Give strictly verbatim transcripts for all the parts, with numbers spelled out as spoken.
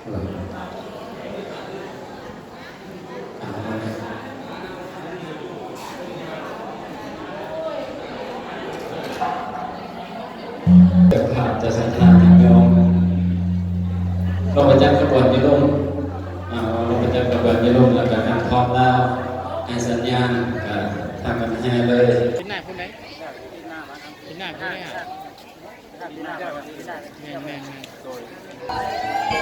เจ้าภาพจะสัญญาณโยม ลงประจำขบวนโยม อ่า ลงประจำขบวนโยม แล้วก็นำพร้อมแล้ว ให้สัญญาณ อ่า พากันแห่เลย เป็นหน้าคนไหน เป็นหน้าคนไหนอ่ะ แม่นๆๆ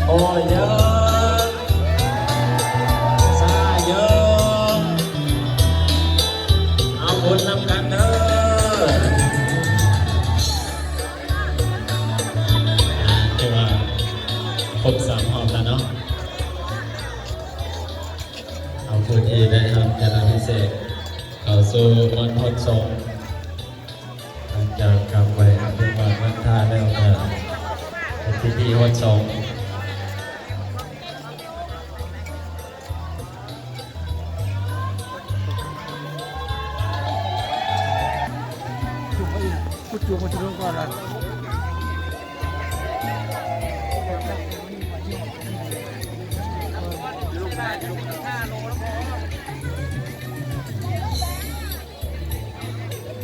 โอ้ยเยอะ สาเยอะ เอาบุญนำกันเด้อ อ่า ถือว่าครบสามรอบแล้วเนาะ เอาผู้ที่ได้รับจาราภิเษกเข้าสู่มณฑลสงฆ์ หลังจากกราบไหว้อภิวาทวันทาแล้วก็เป็นพิธีฮดสงฆ์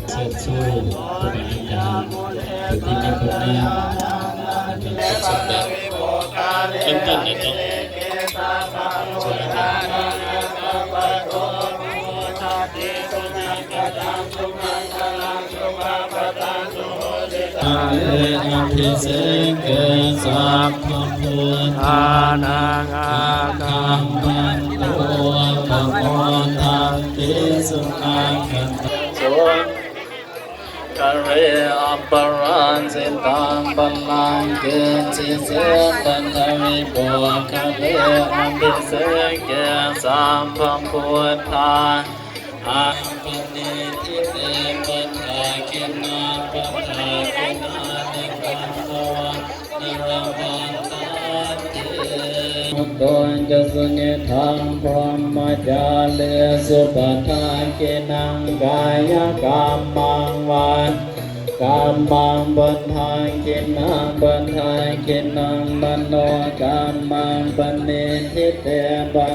เชิญชูครูบาอาจารย์ผู้ที่มีคุณงาม เริ่มต้นเลยเจ้า Kāle abhiseke sabbabuddhānaṃ aggappatto pamodati. Sunakkhattaṃ sumaṅgale, aparājitapallaṅke sīse paṭhavipokkhare abhiseke sabbabuddhānaṃ paṇidhī te padakkhiṇā padakkhiṇāni katvāna labhantatthe. Mutto ca suyiṭṭhaṃ brahmacārisu padakkhiṇaṃ kāyakammaṃ vā kammaṃ padakkhiṇaṃ padakkhiṇaṃ manokammaṃ paṇidhī te pa